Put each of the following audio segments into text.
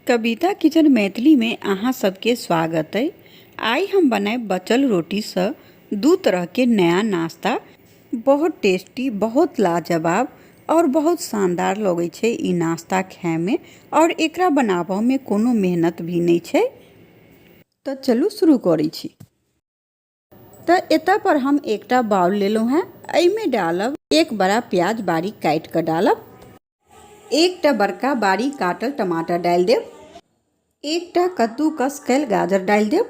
कविता kitchen मैथिलीमे अहाँ सबके स्वागत अइ। आइ हम बनायब बचल रोटीसँ दू तरहके नया नाश्ता। बहुत टेस्टी, बहुत लाजवाब आओर बहुत शानदार लगै छै ई नाश्ता खायमे आओर एकरा बनाबऽमे कोनो मेहनत भी नहि छै। तऽ चलू शुरू करै छी। तऽ एतऽ पर हम एकटा बाउल लेलहुँ हेँ। एहिमे डालब एक बड़ा प्याज बारीक काटि कऽ डालब। एकटा बड़का बारीक काटल टमाटर डालि देब। एकटा कद्दूकस कयल गाजर डालि देब।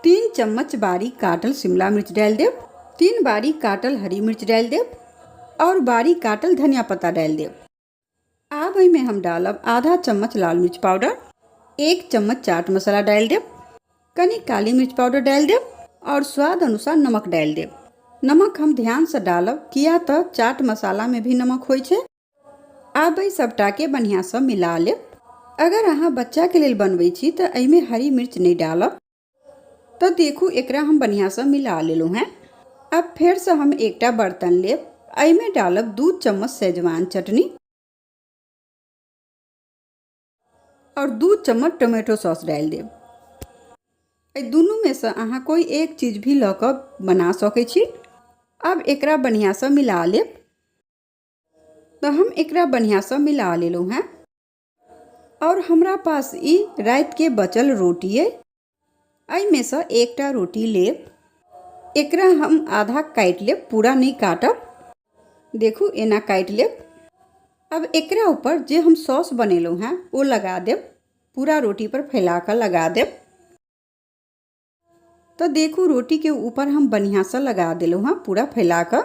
3 चम्मच बारीक काटल शिमला मिर्च डालि देब। 3 बारीक काटल हरी मिर्च डालि देब आओर बारीक काटल धनिया पत्ता डालि देब। आब एहिमे हम डालब आधा चम्मच लाल मिर्च पाउडर, 1 चम्मच चाट मसाला डालि देब, कनि काली मिर्च पाउडर डालि देब आओर स्वाद अनुसार नमक डालि देब। नमक हम ध्यानसँ डालब किया तऽ चाट मसालामे भी नमक होइ छै। आब एहि सबटाके बढ़िआँसँ मिला लेब। अगर अहाँ बच्चाके लेल बनबै छी तऽ एहिमे हरी मिर्च नहि डालब। तऽ देखू एकरा हम बढ़िआँसँ मिला लेलहुँ हेँ। आब फेरसँ हम एकटा बर्तन लेब। एहिमे डालब 2 चम्मच शेजवान चटनी आओर 2 चम्मच टोमेटो सॉस डालि देब। एहि दुनूमेसँ अहाँ कोइ एक चीज भी लऽ कऽ बना सकै छी। आब एकरा बढ़िआँसँ मिला लेब। तऽ हम एकरा बढ़िआँसँ मिला लेलहुँ हेँ। आओर हमरा पास ई रातिके बचल रोटी अइ। एहिमेसँ एकटा रोटी लेब। एकरा हम आधा काटि लेब, पूरा नहि काटब। देखू एना काटि लेब। अब एकरा ऊपर जे हम सॉस बनेलहुँ हेँ ओ लगा देब। पूरा रोटी पर फैला कऽ लगा देब। तऽ देखू रोटीके ऊपर हम बढ़िआँसँ लगा देलहुँ हेँ पूरा फैला कऽ।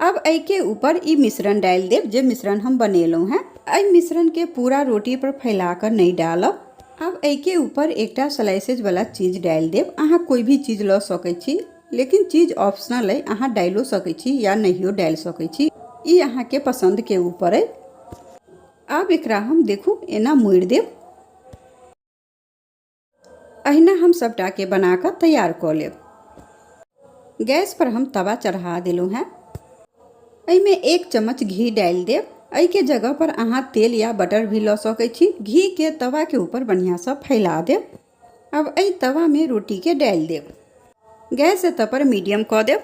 अब एहिके ऊपर ई मिश्रण डालि देब जे मिश्रण हम बनेलहुँ हेँ। एहि मिश्रणके पूरा रोटी पर फैला कऽ नहि डालब। आब एहिके ऊपर एकटा स्लाइसेज वाला चीज डालि देब। अहाँ कोइ भी चीज लऽ सकै छी, लेकिन चीज ऑप्शनल अइ, अहाँ डालिओ सकै छी या नहियो डालि सकै छी, ई अहाँके पसन्दके ऊपर अइ। आब एकरा हम देखू एना मोड़ि देब। अहिना हम सबटाके बना कऽ तैयार कऽ लेब। गैस पर हम तवा चढ़ा देलहुँ हेँ। एहिमे 1 चम्मच घी डालि देब। एहिके जगह पर अहाँ तेल या बटर भी लऽ सकै छी। घीके तवाके ऊपर बढ़िआँसँ फैला देब। अब एहि तवामे रोटीके डालि देब। गैस एतऽ पर मीडियम कऽ देब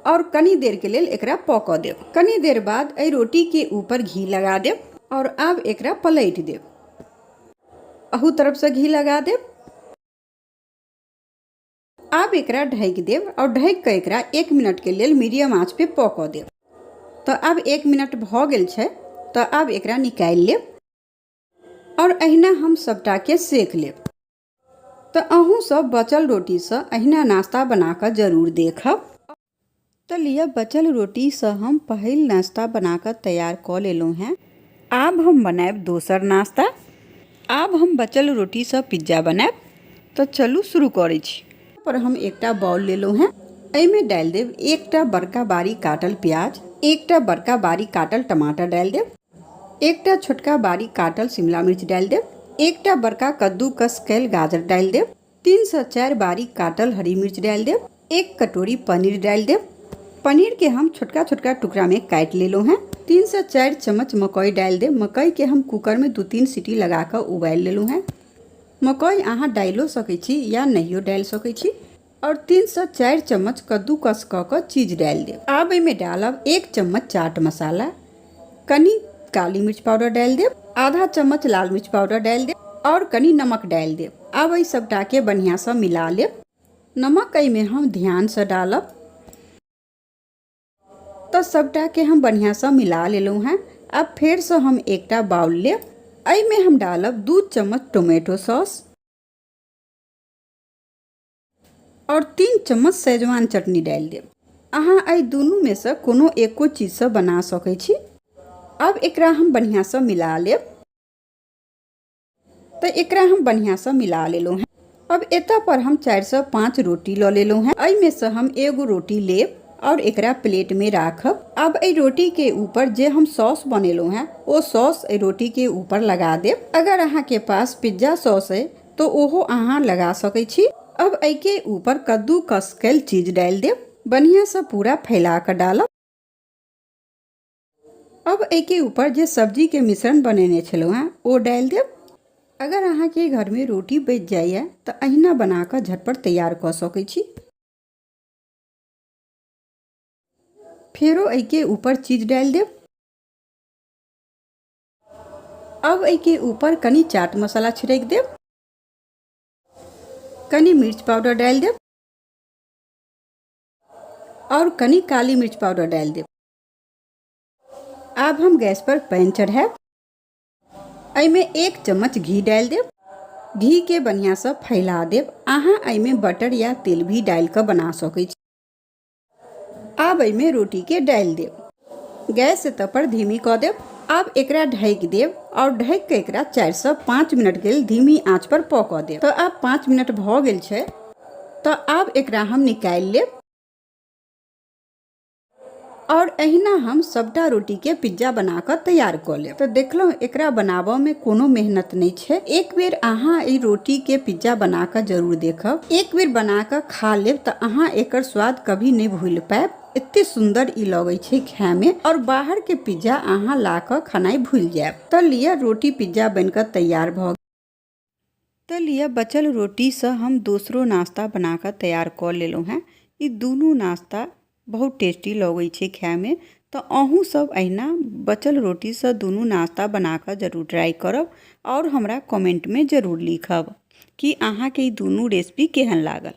आओर कनी देरके लेल एकरा पकऽ देब। कनी देर बाद एहि रोटीके ऊपर घी लगा देब आओर आब एकरा पलटि देब। अहू तरफसँ घी लगा देब। आब एकरा ढकि देब आओर ढकि कऽ एकरा 1 मिनटके लेल मीडियम आँच पे पकऽ देब। तऽ आब 1 मिनट भऽ गेल छै। तऽ आब एकरा निकालि लेब आओर अहिना हम सबटाके सेक लेब। तऽ अहूँ सब बचल रोटीसँ अहिना नाश्ता बना कऽ जरूर देखब। तऽ लिअ बचल रोटीसँ हम पहिल नाश्ता बना कऽ तैयार कऽ लेलहुँ हेँ। आब हम बनायब दोसर नाश्ता। आब हम बचल रोटीसँ पिज्जा बनायब। तऽ चलू शुरू करै छी। पर हम एकटा बाउल लेलहुँ हेँ। एहिमे डालि देब एकटा बड़का बारीक काटल प्याज, एकटा बड़का बारीक काटल टमाटर डालि देब, एकटा छोटका बारीक काटल शिमला मिर्च डालि देब, एकटा बड़का कद्दूकस कयल गाजर डालि देब, 3 से 4 बारीक काटल हरी मिर्च डालि देब, 1 कटोरी पनीर डालि देब। पनीर के हम छोटका छोटका टुकड़ा में काटि लेलहुँ हेँ। 3 से 4 चम्मच मकई डालि देब। मकई के हम कुकर में 2-3 सीटी लगा कऽ उबालि लेलहुँ हेँ। मकई अहाँ डालिओ सकै छी या नहियो डालि सकै छी। और 3 से 4 चम्मच कद्दूकस कऽ कऽ चीज डालि देब। आब एहिमे डालब 1 चम्मच चाट मसाला, कनि काली मिर्च पाउडर डालि देब, आधा चम्मच लाल मिर्च पाउडर डालि देब और कनि नमक डालि देब। आब एहि सबटाके बढ़िआँसँ मिला लेब। नमक एहिमे हम ध्यानसँ डालब। तऽ सबटाके हम बढ़िआँसँ मिला लेलहुँ हेँ। आब फेरसँ हम एकटा बाउल लेब। एहिमे हम डालब 2 चम्मच टोमेटो सॉस और 3 चम्मच शेजवान चटनी डालि देब। अहाँ एहि दुनूमे सँ कोनो एको चीजसँ बना सकै छी। आब एकरा हम बढ़िआँसँ मिला लेब। तऽ एकरा हम बढ़िआँसँ मिला लेलहुँ हेँ। अब एतऽ पर हम 4 से 5 रोटी लऽ लेलहुँ हेँ। एहिमे सँ हम एगो रोटी लेब और एकरा प्लेटमे राखब। अब एहि रोटीके ऊपर जे हम सॉस बनेलहुँ हेँ ओ सॉस एहि रोटीके ऊपर लगा देब। अगर अहाँके पास पिज्जा सॉस अइ तऽ ओहो अहाँ लगा सकै छी। अब एहिके ऊपर कद्दूकस कयल चीज डालि देब। बढ़िआँसँ पूरा फैला कऽ डालब। अब एहिके ऊपर जे सब्जीके मिश्रण बनेने छलहुँ हेँ ओ डालि देब। अगर अहाँके घरमे रोटी बचि जाइए तऽ अहिना बना कऽ झटपट तैयार कऽ सकै छी। फेरो एहिके ऊपर चीज डालि देब। अब एहिके ऊपर कनि चाट मसाला छिड़कि देब, कनि मिर्च पाउडर डालि देब और कनि काली मिर्च पाउडर डालि देब। आब हम गैस पर पैन चढ़ायब। एहिमे 1 चम्मच घी डालि देब। घी के बढ़ियासँ फैला देब। अहाँ एहिमे बटर या तेल भी डालि कऽ बना सकै छी। आब एहिमे रोटी के डालि देब। गैस एतऽ पर धीमी कऽ देब। आब एकरा ढकि देब और ढकि कऽ एकरा 4 से 5 मिनट के लेल धीमी आंच पर पकऽ देब। तऽ आब 5 मिनट भऽ गेल छै। तऽ आब एकरा हम निकालि लेब और एहिना हम सबटा रोटी के पिज्जा बना कऽ तैयार कऽ लेब। तऽ देखलहुँ, एकरा बनाबऽ में कोनो मेहनत नहि छै। एक बेर अहाँ एहि रोटी के पिज्जा बना कऽ जरूर देखब। एक बेर बना कऽ खा लेब तऽ अहाँ एकर स्वाद कभी नहि भूलि पायब। एते सुन्दर ई लगै छै खाय में और बाहर के पिज्जा अहाँ ला कऽ खेनाइ भूलि जायब। तऽ लिअ, रोटी पिज्जा बनि कऽ तैयार भऽ। तऽ लिअ, बचल रोटीसँ हम दोसरो नाश्ता बना कऽ तैयार कऽ लेलहुँ हेँ। ई दुनू नाश्ता बहुत टेस्टी लगै छै खायमे। तऽ अहूँ सब अहिना बचल रोटीसँ दुनू नाश्ता बना कऽ जरूर ट्राई करब आओर हमरा कमेंटमे जरूर लिखब कि अहाँके ई दुनू रेसिपी केहन लागल।